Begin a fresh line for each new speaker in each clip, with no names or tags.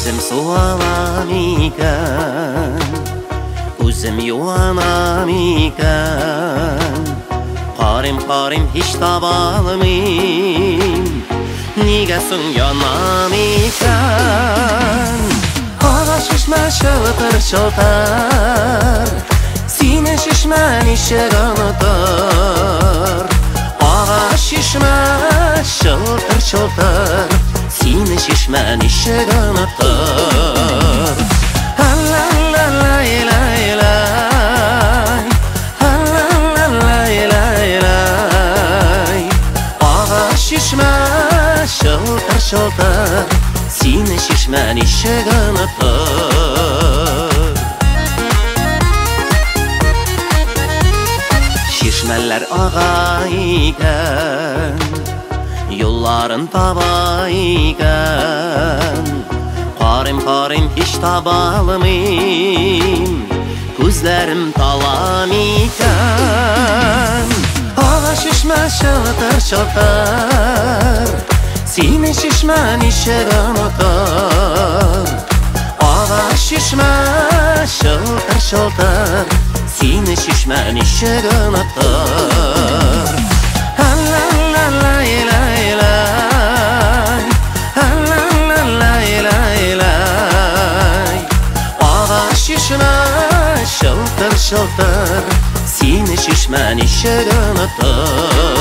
Үзем су алам икән, үзем юанам икән. Карыйм, карыйм, һич таба алмыйм, нигә соң янам икән? Ага чишмә чылтыр чылтыр, сине чишмә ничек онытыр? Ага чишмә чылтыр чылтыр, сине чишмә ничек онытыр? Ла-ла-лай-лай-лай, ла-ла-лай-лай-лай. Ага чишмә чылтыр чылтыр, сине чишмә ничек онытыр? Чишмәләр ага икән, юлларын таба икән. Карыйм, карыйм, һич таба алмыйм, күзләрем талам икән. Ага чишмә чылтыр чылтыр, сине чишмә ничек онытыр? Ага чишмә чылтыр чылтыр, сине чишмә ничек онытыр? Ла-ла-лай-лай-лай, ла-ла-лай-лай-лай. Ага чишмә чылтыр чылтыр, сине чишмә ничек онытыр?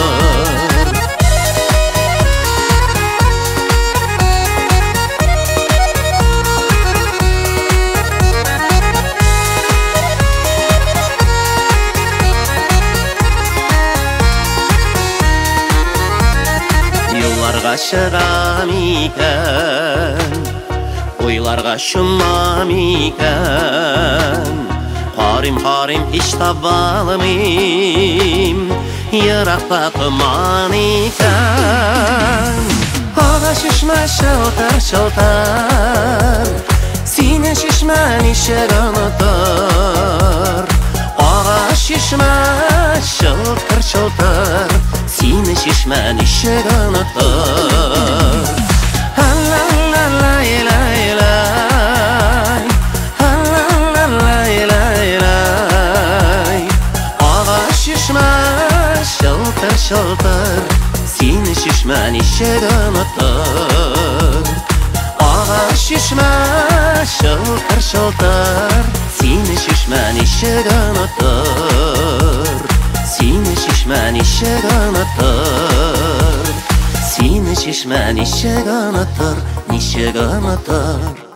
Юлларга чыгам икән, уйларга чумам икән. Карыйм, карыйм, һич таба алмыйм, еракта томан икән. Ага чишмә чылтыр чылтыр, сине чишмә ничек онытыр? Ага чишмә чылтыр чылтыр, сине чишмә ничек онытыр? Ла-ла-лай-лай-лай, ла-ла-лай-лай-лай. Ага чишмә чылтыр чылтыр, сине чишмә ничек онытыр? Ага чишмә чылтыр чылтыр, сине чишмә ничек онытыр? Сине чишмә ничек онытыр? Сине чишмә ничек онытыр? Ничек онытыр?